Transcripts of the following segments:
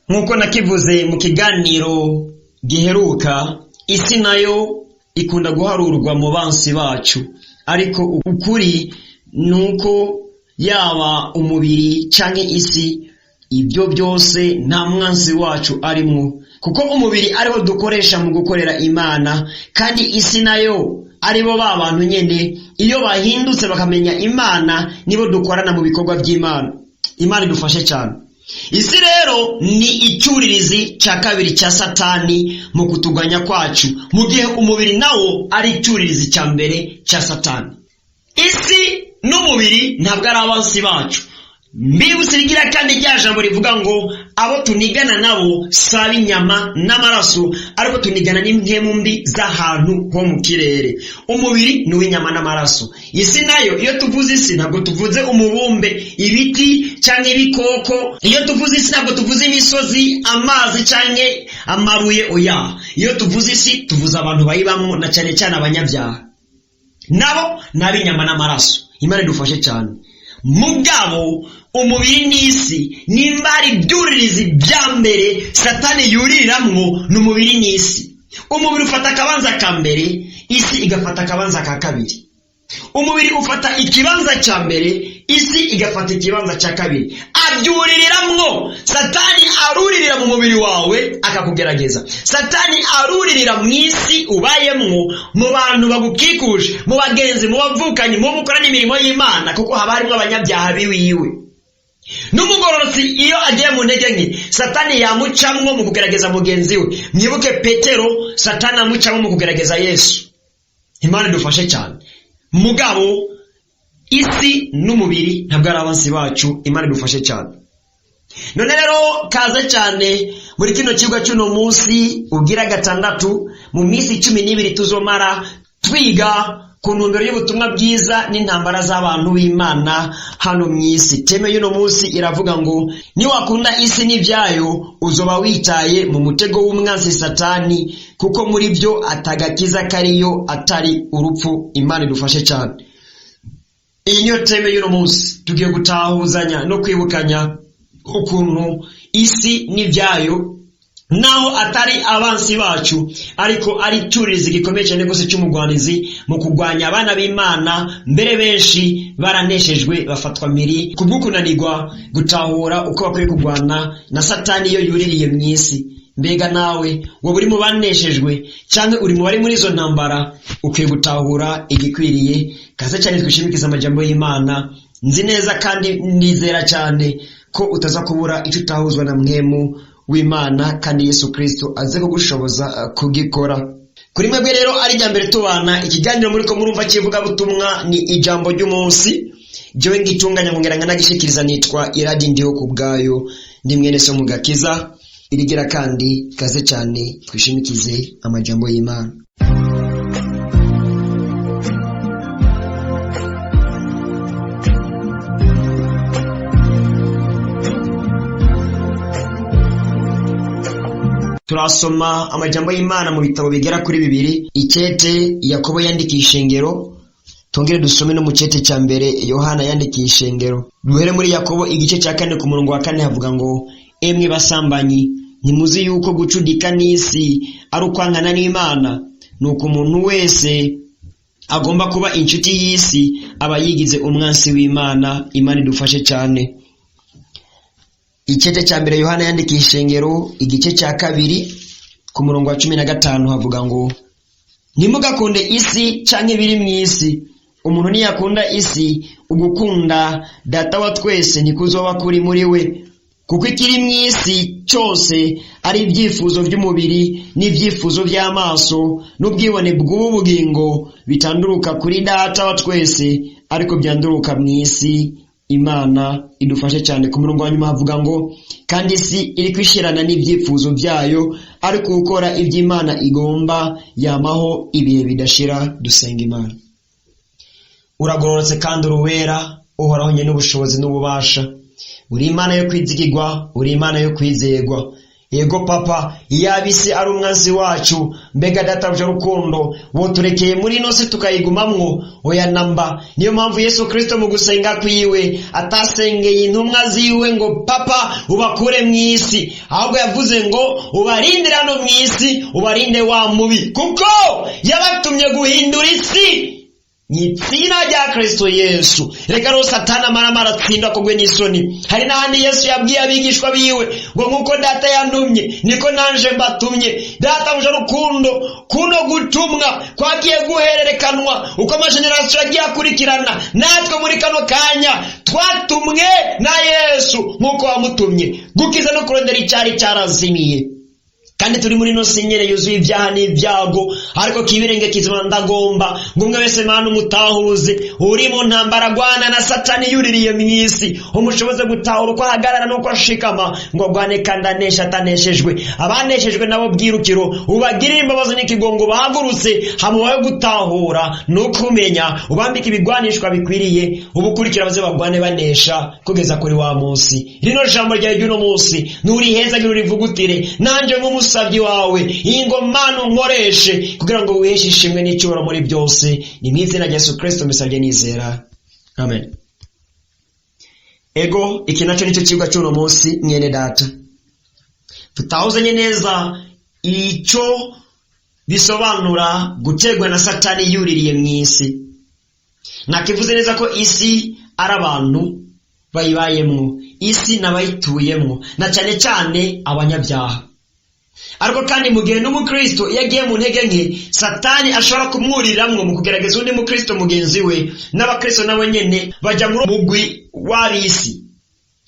Nk'uko nakivuze mu kiganiro giheruka, isi nayo ikunda guharurwa mu bansi bacu, ariko ukuri ni uko yaba umubiri canke isi, ibyo byose nta mwansi wacu arimwo, kuko umubiri ariwo dukoresha mu gukorera Imana, kandi isi nayo aribo ba bantu nyene iyo bahindutse bakamenya Imana nibo dukorana mu bikorwa by'Imana. Imana idufashe cyane. Isi rero ni icyuririzi cya kabiri cya Satani mu kutugwanya kwacu, mu gihe umubiri nawo ari icyuririzi cya mbere cya Satani. Isi n'umubiri ntabwo ari abansi bacu. Mbibutse rigira kandi rya jambo rivuga ngo abo tunigana nabo si ab'inyama n'amaraso, ariko tunigana n'impwemu mbi z'ahantu ho mu kirere. Umubiri ni uw'inyama n'amaraso. Isi nayo, iyo tuvuze isi ntabwo tuvuze umubumbe, ibiti cyangwa ibikoko. Iyo tuvuze isi ntabwo tuvuze imisozi, amazi cyangwa amabuye, oya. Iyo tuvuze isi tuvuze abantu bayibamo, na cyane cyane abanyabyaha, nabo ni ab'inyama n'amaraso. Imana idufashe cyane. Mugabo umubiri n'isi nimba ari ibyuririzi bya mbere Satani yuriramwo, ni umubiri n'isi. Umubiri ufata akabanza ka mbere, isi igafata akabanza ka kabiri. Umubiri ufata ikibanza cya mbere, isi igafata ikibanza cya kabiri. Abyuririramwo. Satani aruririra mu mubiri wawe akakugerageza. Satani aruririra mu isi ubayemwo, mu bantu bagukikuje, mu bagenzi, mu bavukanyi, mu mukorana imirimo y'Imana, kuko haba harimo abanyabyaha biwiwe. N'umugororotsi iyo agiye mu ntege nke, Satani yamucamwo mu kugerageza mugenzi we. Mwibuke Petero, Satani amucamwo mu kugerageza Yesu. Imana idufashe cyane. Mugabo isi n'umubiri ntabwo ari abansi bacu. Imana idufashe cyane. None rero kaze cyane muri kino kibuga cy'uno munsi ugira gatandatu mu minsi 12 tuzomara twiga ku ntumbero y'ubutumwa bwiza n'intambara z'abantu b'Imana hano mu isi. Teme y'uno munsi iravuga ngo niwakunda isi n'ibyayo uzoba witaye mu mutego w'umwansi Satani, kuko muri byo atagakiza kariyo atari urupfu. Imana idufashe cyane. Iyi niyo teme y'uno munsi. Tugiye gutahuzanya no kwibukanya ukuntu isi n'ibyayo naho atari abansi bacu, ariko ari icyuririzi gikomeye cyane rwose cy'umugwanizi mu kurwanya abana b'Imana. Mbere benshi baraneshejwe bafatwa miri kubw'ukunanirwa gutahura uko bakwiye kurwana na Satani iyo yuririye mu isi. Mbega nawe wowe uri mu baneshejwe cyangwa uri mu bari muri izo ntambara, ukwiye gutahura igikwiriye. Kaze cyane twishimikiza amajambo y'Imana. Nzi neza kandi nizera cyane ko utaza kubura icyo utahuzwa na mwemu w'Imana, kandi Yesu Kristo aze kugushoboza kugikora. Kuri mwebwe rero ari irya mbere tubana ikiganiro muri ko murumva cy'ivugabutumwa ni ijambo ry'umunsi. Jewe ngitunganya nkongera nkanagishikiriza nitwa Iradi Ndiho ku bwayo, ndi mwene so mu gakiza. Irigira kandi kaze cyane twishimikize amajambo y'Imana. Turasoma amajambo y'Imana mu bitabo bigera kuri bibiri. Ikete Yakobo yandikiye ishengero, tongere dusome no mu cete cya mbere Yohana yandikiye ishengero. Duhere muri Yakobo igice cya 4 ku murongo wa 4, havuga ngo emwe basambanyi, ntimuzi yuko gucudika n'isi ari ukwankana n'Imana? Nuko umuntu wese agomba kuba inshuti y'isi aba yigize umwansi w'Imana. Imana idufashe cyane. Ikete cya mbere Yohana yandikiye ishengero igice cya 2 ku murongo wa 15 havuga ngo ntimugakunde isi canke ibiri mu isi. Umuntu niyakunda isi, ugukunda data wa twese ntikuzoba kuri muri we, kuko ikiri mu isi cyose ari ibyifuzo by'umubiri n'ibyifuzo by'amaso n'ubwibone bw'ubu bugingo, bitanduruka kuri data wa twese, ariko byanduruka mu isi. Imana idufashe cyane. Ku murongo wa nyuma havuga ngo kandi isi iri kwishirana n'ibyifuzo byayo, ariko gukora iby'Imana igomba yamaho ibihe bidashira. Dusenga Imana. Uragororotse kandi uruwera, Uhoraho nyene n'ubushobozi n'ububasha. Uri Imana yo kwizigirwa, uri Imana yo kwizerwa. Yego papa, iyaba isi ari umwansi wacu, mbega databuja rukundo, woturekeye muri ino si tukayigumamwo? Oya namba. Niyo mpamvu Yesu Kristo mu gusenga kwiwe atasengeye intumwa ziwe ngo papa ubakure mu isi, ahubwo yavuze ngo ubarindire hano mu isi, ubarinde wa mubi, kuko yabatumye guhindura isi mw'izina rya Kristo Yesu. Reka rero Satani amaramara atsinda akogwe n'isoni. Hari n'ahandi Yesu yabwiye abigishwa biwe ngo nk'uko data yantumye niko nanje mbatumye. Databuja rukundo, kuno gutumwa kwagiye guhererekanwa uko amajenerasiyo yagiye akurikirana, natwe muri kano kanya twatumwe na Yesu nk'uko wamutumye gukiza no kurondera icyari cyarazimiye. Kandi turi muri ino si nyene yuzuye ibyaha n'ibyago, ariko kibirenge kizima ndagomba ngo umwe wese Mana umutahuze uri mu ntambara agwana na Satani yuririye mu isi, umushoboze gutahura uko ahagarara n'uko ashikama ngo agwane kandi aneshe ataneshejwe. Abaneshejwe nabo bwirukiro ubagirire imbabazi n'ikigongo, bahagurutse hamubaye gutahura n'ukumenya, ubambike ibigwanishwa bikwiriye, ubukurikira baze bagwane banesha kugeza kuri wa munsi. Rino jambo ryawe ry'uno munsi nurihezagire, urivugutire nanje nk'umusabyi wawe, iyi ngomano nkoreshe kugira ngo wiheshe ishimwe n'icyubahiro muri byose. Ni mu izina rya Yesu Kristo mbisabye nizera, amen. Ego, iki nacyo nicyo kigwa cy'uno munsi mwene data, tutahuzanye neza icyo bisobanura gutegwa na Satani yuririye mu isi. Nakivuze neza ko isi ari abantu bayibayemwo, isi n'abayituyemwo, na cyane cyane abanyabyaha. Ariko kandi mu gihe n'umukristo iyo agiye mu ntege nke, Satani ashobora kumwuriramwo mu kugerageza undi mukristo mugenzi we, n'abakristo nabo nyene bajya muri mugwi w'ab'isi,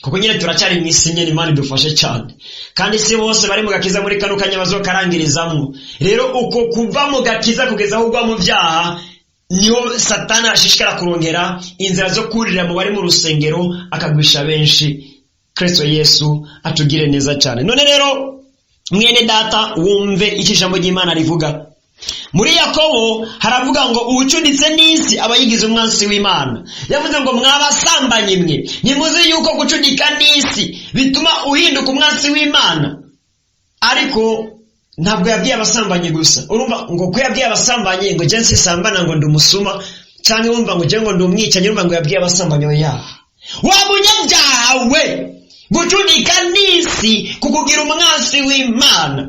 kuko nyine turacyari mu isi nyene. Imana idufashe cyane. Kandi si bose bari mu gakiza muri kano kanya bazokarangirizamwo. Rero uko kuva mu gakiza kugeza aho ugwa mu byaha, niho Satani ashishikara kurongera inzira zo kurira mu bari mu rusengero, akagwisha benshi. Kristo Yesu atugire neza cyane. None rero mwene data, wumve icyo ijambo ry'Imana rivuga. Muri Yakobo haravuga ngo uwucuditse n'isi aba yigize umwansi w'Imana. Yavuze ngo mwabasambanyi mwe, ntimuzi yuko gucudika n'isi bituma uhinduka umwansi w'Imana? Ariko ntabwo yabwiye abasambanyi gusa. Urumva ngo ko yabwiye abasambanyi ngo je nsisambana, ngo ndi umusuma, cyangwa wumva ngo je ngo ndi umwicanyi, urumva ngo yabwiye abasambanyi? Oya, wa munyabyaha we, gucudika n'isi kukugira umwansi w'Imana.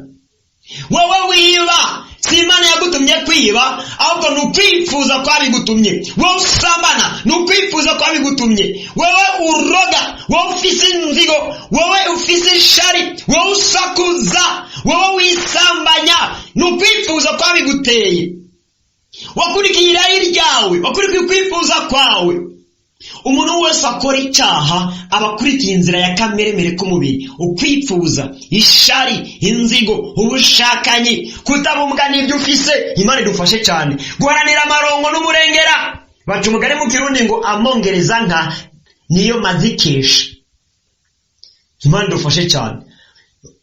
Wowe wiba, si Imana yagutumye kwiba, ahubwo ni ukwifuza kwabigutumye. Wowe usambana, ni ukwifuza kwabigutumye. Wowe uroga, wowe ufise inzigo, wowe ufise ishari, wowe usakuza, wowe wisambanya, ni ukwifuza kwabiguteye. Wakurikiye irari ryawe, wakurikiye ukwifuza kwawe. Umuntu wese akora icyaha aba akurikiye inzira ya kameremere k'umubiri, ukwifuza, ishari, inzigo, ubushakanyi, kutabumbwa n'ibyo ufise. Imana idufashe cyane. Guharanira amarongo n'umurengera. Baca umugani mu Kirundi ngo amongereza nka niyo mazikesha. Imana idufashe cyane.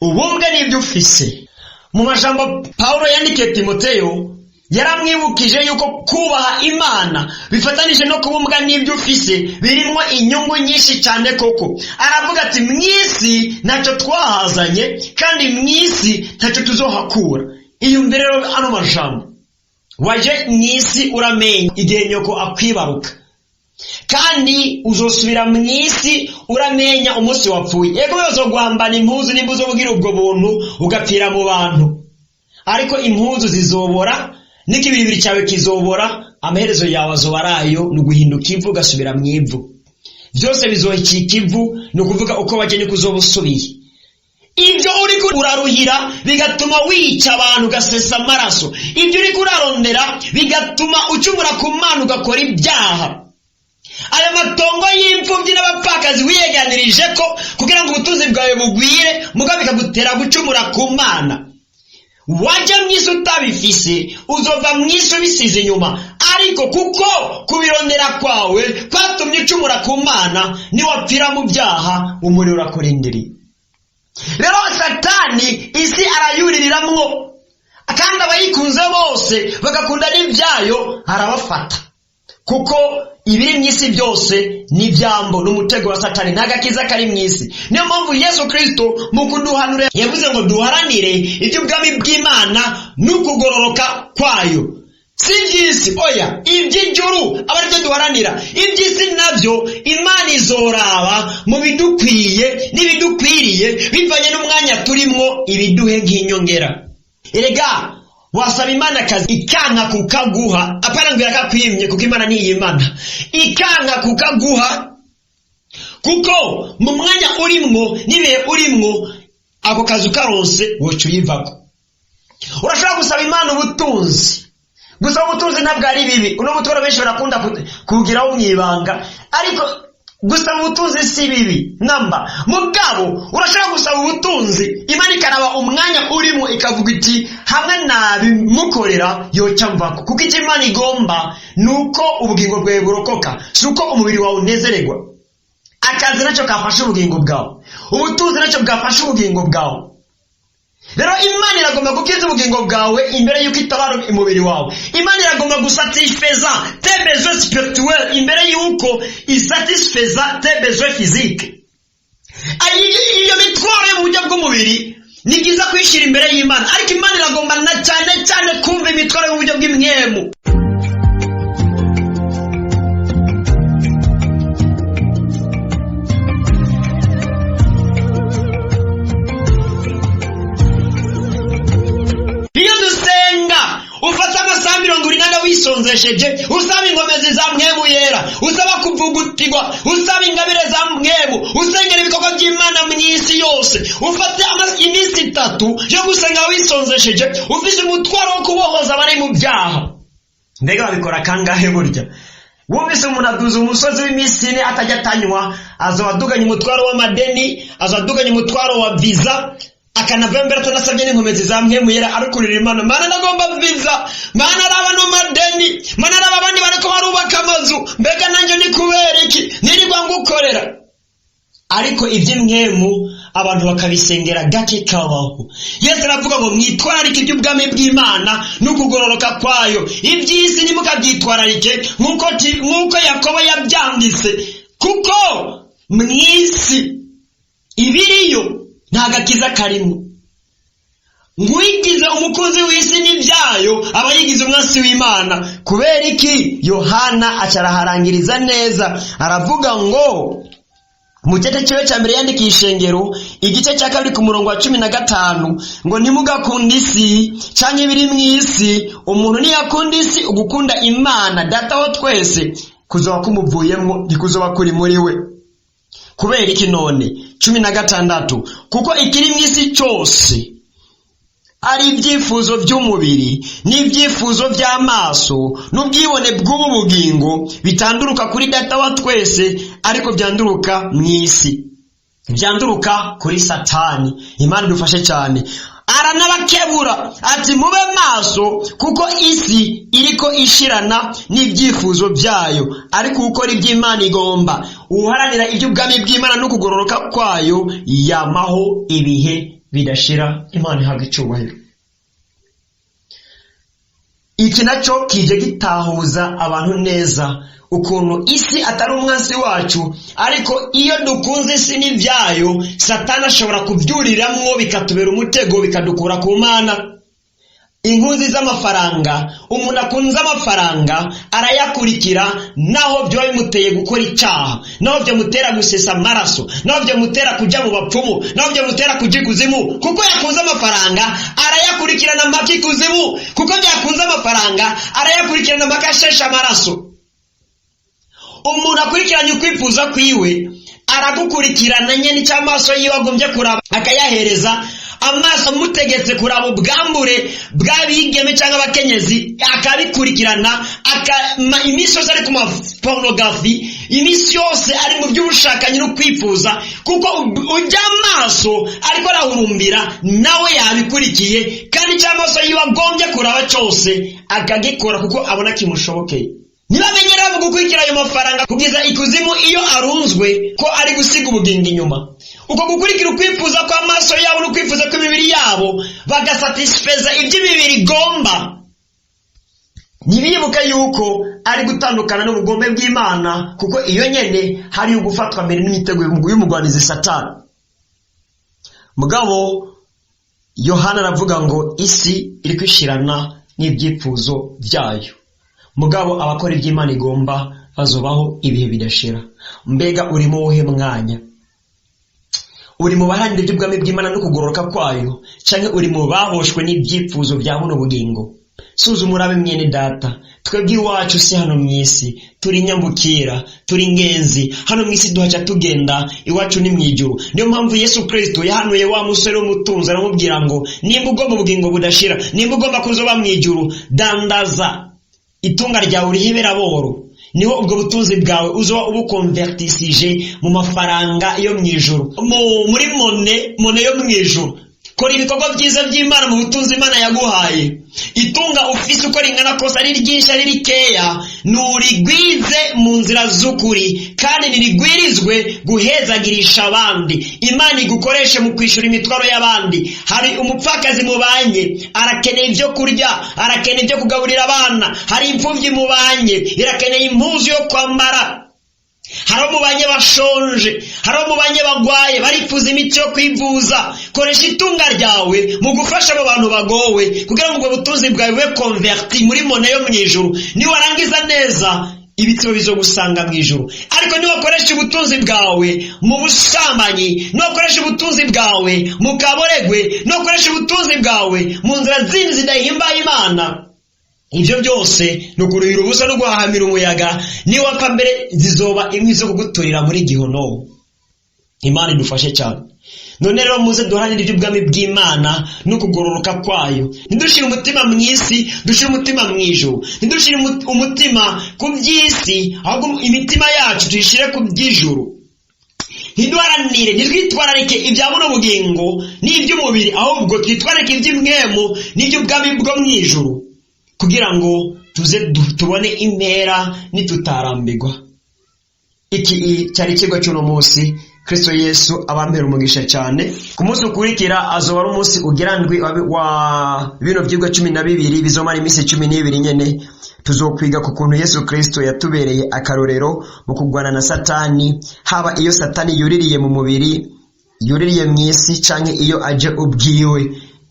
Ubumbwe n'ibyo ufise. Mu majambo Pawulo yandikiye Timoteyo, yaramwibukije yuko kubaha Imana bifatanije no kubumbwa n'ibyo ufise birimo inyungu nyinshi cyane koko. Aravuga ati mu isi ntacyo twahazanye, kandi mu isi ntacyo tuzohakura. Iyumve rero ano majambo: waje mu isi uramenya igihe nyoko akwibaruka, kandi uzosubira mu isi uramenya umunsi wapfuye. Yego, bazoguhambana impuzu nimba uzobugira ubwo buntu ugapfira mu bantu, ariko impuzu zizobora n'ikibiribiri cyawe kizobora, amaherezo yawe azoba ari ayo, ni uguhinduka ivu ugasubira mu ivu. Byose bizohikika ivu, ni ukuvuga uko waje niko uzoba usubiye. Ibyo uriko uraruhira bigatuma wica abantu, ugasesa amaraso, ibyo uriko urarondera bigatuma ucumura ku Mana, ugakora ibyaha, aya matongo y'imfubyi n'abapfakazi wiyeganirije ko kugira ngo ubutunzi bwawe bugwire, mugabo bikagutera gucumura ku Mana. Wajya mu isi utabifise, uzova mu isi ubisize inyuma, ariko kuko kubirondera kwawe kwatumye ucumura ku Mana, niwapfira mu byaha umuriro urakurindiriye. Rero Satani isi arayuririramwo, kandi abayikunze bose bagakunda n'ibyayo arabafata. Kuko ibiri mu isi byose ni ibyambo, ni umutego wa Satani, nta gakiza kari mu isi. Niyo mpamvu Yesu Kirisito mu kuduhanura yavuze ngo duharanire iby'ubwami bw'Imana n'ukugororoka kwayo, si iby'isi, oya, iby'ijuru aba aribyo duharanira. Iby'isi nabyo Imana izoraba mu bidukwiye n'ibidukwiriye bivanye n'umwanya turimwo, ibiduhe nk'inyongera. Erega wasaba Imana akazi ikanka kukaguha, apana ngo irakakwimye, kuko Imana ntiyimana, ikanka kukaguha kuko mu mwanya urimwo n'ibihe urimwo ako kazi ukaronse woca uyivako. Urashobora gusaba Imana ubutunzi. Gusaba ubutunzi ntabwo ari bibi, uno mutwaro benshi barakunda kuwugiraho mu ibanga, ariko gusaba ubutunzi si bibi namba. Mugabo urashobora gusaba ubutunzi, Imana ikaraba umwanya urimo ikavuga iti hamwe nabimukorera yoca mvako, kuko icyo Imana igomba ni uko ubugingo bwawe burokoka, si uko umubiri wawe unezererwa. Akazi nacyo kafasha ubugingo bwawe, ubutunzi nacyo bwafasha ubugingo bwawe. Rero Imana iragomba gukiza ubugingo bwawe imbere y'uko itabara umubiri wawe. Imana iragomba gusatisfeza tes besoins spirituels imbere y'uko isatisfeza tes besoins physiques. Iyo mitwaro yo mu buryo bw'umubiri ni byiza kuyishyira imbere y'Imana, ariko Imana iragomba na cyane cyane kumva imitwaro yo mu buryo bw'imwemu. Iyo dusenga ufata amasaha 40 wisonzesheje, usaba inkomezi za Mpwemu Yera, usaba kuvugutirwa, usaba ingabire za Mpwemu, usengera ibikorwa by'Imana mu isi yose, ufate iminsi 3 yo gusenga wisonzesheje, ufise umutwaro wo kubohoza abari mu byaha. Mbega babikora kangahe burya? Wumvise umuntu aduza umusozi w'iminsi 4 atajya atanywa, azoba aduganye umutwaro w'amadeni, azoba aduganye umutwaro wa visa, akanava mbere atanasabye n'inkomezi za Mpwemu Yera, arukurira Imana, Mana ndagomba visa, Mana araba no madeni, Mana araba abandi bariko barubaka amazu, mbega nanjye ni kubera iki nirirwa ngukorera? Ariko iby'imwemu abantu bakabisengera gake kabaho. Yesu aravuga ngo mwitwararike iby'ubwami bw'Imana n'ukugororoka kwayo, iby'isi ntimukabyitwararike, nk'uko Yakobo yabyanditse, kuko mw'isi ibiriyo nta gakiza karimo. Ngwigize umukunzi w'isi n'ibyayo aba yigize umwansi w'Imana. Kubera iki? Yohana acaraharangiriza neza, aravuga ngo mu gice cyiwe cya mbere yandikiye ishengero, igice cya 2 ku murongo wa 15, ngo ntimugakunde isi canke ibiri mw'isi. Umuntu niyakunda isi, ugukunda Imana Data wa twese kuzoba kumuvuyemwo, ntikuzoba kuri muri we. Kubera iki none? 16, kuko ikiri mw'isi cyose ari ibyifuzo by'umubiri n'ibyifuzo by'amaso n'ubwibone bw'ubu bugingo, bitanduruka kuri Data wa twese, ariko byanduruka mw'isi, byanduruka kuri Satani. Imana idufashe cyane. Aranabakebura ati mube maso, kuko isi iriko ishirana n'ibyifuzo byayo, ariko ukora iby'Imana igomba, uharanira iby'ubwami bw'Imana no kugororoka kwayo, yamaho ibihe bidashira. Imana ihabwa icyubahiro. Iki nacyo kije gitahuza abantu neza ukuntu isi atari umwansi wacu, ariko iyo dukunze isi n'ibyayo, Satani ashobora kubyuriramwo bikatubera umutego, bikadukura ku Mana. Inkunzi z'amafaranga, umuntu akunze amafaranga arayakurikira, naho byoba bimuteye gukora icyaha, naho byamutera gusesa amaraso, naho byamutera kujya mu bapfumu, naho byamutera kujya ikuzimu, kuko yakunze amafaranga arayakurikirana mpaka ikuzimu, kuko byakunze amafaranga arayakurikirana mpaka ashesha amaraso. Umuntu akurikiranye ukwifuza kwiwe aragukurikirana nyene icyo amaso yiwe agombye kuraba akayahereza. Amaso amutegetse kuraba ubwambure bw'abigeme cyangwa abakenyezi akabikurikirana, iminsi yose ari ku mapornografi, iminsi yose ari mu by'ubushakanyi no kwifuza, kuko ujya amaso ariko arahurumbira nawe yabikurikiye, kandi icyo amaso yiwe agombye kuraba cyose akagikora kuko abona kimushobokeye. Ntibamenyera mu gukurikira ayo mafaranga kugeza ikuzimu iyo arunzwe ko ari gusiga ubugingo inyuma. Uko gukurikira ukwifuza kw'amaso yabo no kwifuza kw'imibiri yabo, bagasatisfeza iby'imibiri igomba. Ntibibuke yuko ari gutandukana n'ubugombe bw'Imana, kuko iyo nyene hari ugufatwa mbere n'imitego y'umugwanizi Satani. Mugabo Yohana aravuga ngo isi iri kwishirana n'ibyifuzo byayo, mugabo abakora iby'Imana igomba bazobaho ibihe bidashira. Mbega uri mu wuhe mwanya? Uri mu baharanira iby'ubwami bw'Imana no kugororoka kwayo, canke uri mu baboshwe n'ibyifuzo bya buno bugingo? Suzuma urabe mwene data. Twebwe iwacu si hano mw'isi, turi nyambukira, turi ingenzi hano mw'isi, duhaca tugenda, iwacu ni mw'ijuru. Niyo mpamvu Yesu Kristo yahanuye wa musore w'umutunzi, aramubwira ngo nimba ugomba ubugingo budashira, nimba ugomba kuzoba mw'ijuru, dandaza itunga ryawe urihebera aboro, niho ubwo butunzi bwawe uzoba ubukonvertisije mu mafaranga yo mw'ijuru, muri monnaie yo mw'ijuru. Kora ibikorwa byiza by'Imana mu butunzi Imana yaguhaye. Itunga ufise uko ringana kose, ari ryinshi ari rikeya, nurigwize mu nzira z'ukuri, kandi nirigwirizwe guhezagirisha abandi. Imana igukoreshe mu kwishyura imitwaro y'abandi. Hari umupfakazi mubanye arakeneye ibyo kurya, arakeneye ibyo kugaburira abana. Hari imfubyi mubanye irakeneye impuzu yo kwambara. Hari abo mubanye bashonje, hari abo mubanye bagwaye, barifuza imiti yo kwivuza. Koresha itunga ryawe mu gufasha abo bantu bagowe, kugira ngo ubwo butunzi bwawe bube converti muri monnaie yo mu ijuru. Niwarangiza neza, ibitabo bizogusanga mu ijuru. Ariko niwakoresha ubutunzi bwawe mu busambanyi, niwakoresha ubutunzi bwawe mu kaboregwe, niwakoresha ubutunzi bwawe mu nzira zindi zidahimbaye Imana, ibyo byose ni ukuruhira ubusa no guhahamira umuyaga. Niwapfa mbere, zizoba inkwi zo kuguturira muri gihonomu. Imana idufashe cyane. None rero muze duharanire iby'ubwami bw'Imana no kugororoka kwayo. Ntidushire umutima mu isi, dushire umutima mu ijuru. Ntidushire umutima ku by'isi, ahubwo imitima yacu tuyishire ku by'ijuru. Ntiduharanire, ntitwitwararike ibya buno bugingo n'iby'umubiri, ahubwo twitwararike iby'impwemu n'iby'ubwami bwo mu ijuru, kugira ngo tuze tubone impera nitutarambirwa. Iki cyari ikigo cy'uno munsi. Kristo Yesu abampera umugisha cyane. Ku munsi ukurikira azoba ari umunsi ugira ndwi wa bino byigwa 12 bizomara iminsi 12 nyene. Tuzokwiga ku kuntu Yesu Kristo yatubereye akarorero mu kurwana na Satani, haba iyo Satani yuririye mu mubiri, yuririye mu isi, canke iyo aje ubwiwe.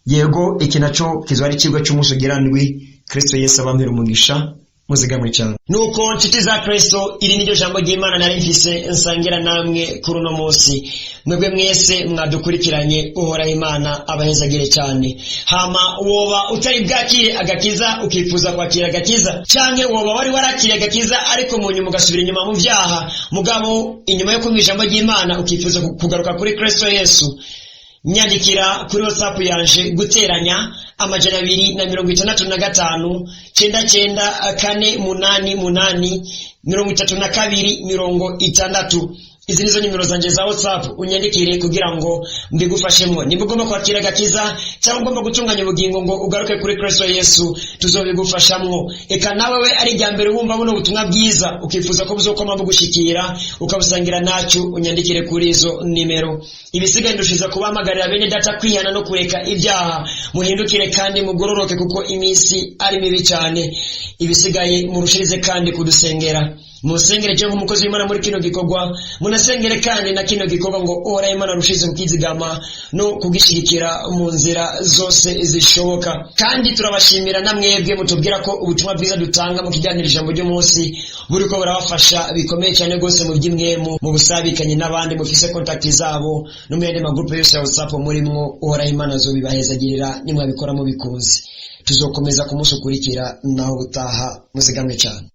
Yego, iki naco kizoba ari ikigo cy'umunsi ugira ndwi. Kristo Yesu abampera umugisha, muzigamwe cyane. Nuko nshuti za Kristo, iri niryo jambo ry'Imana nari mfise nsangira namwe kuri uno munsi. Mwebwe mwese mwadukurikiranye, Uhoraho Imana abahezagire cyane. Hama woba utari bwakire agakiza, ukifuza kwakira agakiza, canke woba wari warakiriye agakiza ariko mu nyuma ugasubira inyuma mu byaha, mugabo inyuma yo kumva ijambo ry'Imana ukifuza kugaruka kuri Kristo Yesu, nyandikira kuri WhatsApp yanje: +265 99 488 32 60. Izi nizo nimero zanje za WhatsApp, unyandikire kugira ngo mbigufashemwo. Nimba ugomba kwakira agakiza cyangwa ugomba gutunganya ubugingo ngo ugaruke kuri Kristo Yesu, tuzobigufashamwo. Eka nawe we ari irya mbere wumva buno butumwa bwiza, ukifuza ko buzokoma bugushikira ukabusangira nacu, unyandikire kuri izo nimero. Ibisigaye ndushiza kubahamagarira bene data kwihana no kureka ibyaha. Muhindukire kandi mugororoke, kuko iminsi ari mibi cyane. Ibisigaye murushirize kandi kudusengera. Musengere cyo nk'umukozi w'Imana muri kino gikorwa, munasengere kandi na kino gikorwa ngo Uhoraho Imana arushize kukizigama no kugishigikira mu nzira zose zishoboka. Kandi turabashimira na mwebwe mutubwira ko ubutumwa bwiza dutanga mu kiganiro ijambo ry'umunsi buriko burabafasha bikomeye cyane rwose mu by'imwemu, mu busabikanye n'abandi mufise contact zabo no mu yandi magroupe yose ya WhatsApp murimwo. Uhoraho Imana azobibahezagirira nimwabikora mubikunze. Tuzokomeza ku munsi ukurikira. Naho ubutaha, muzigamwe cyane.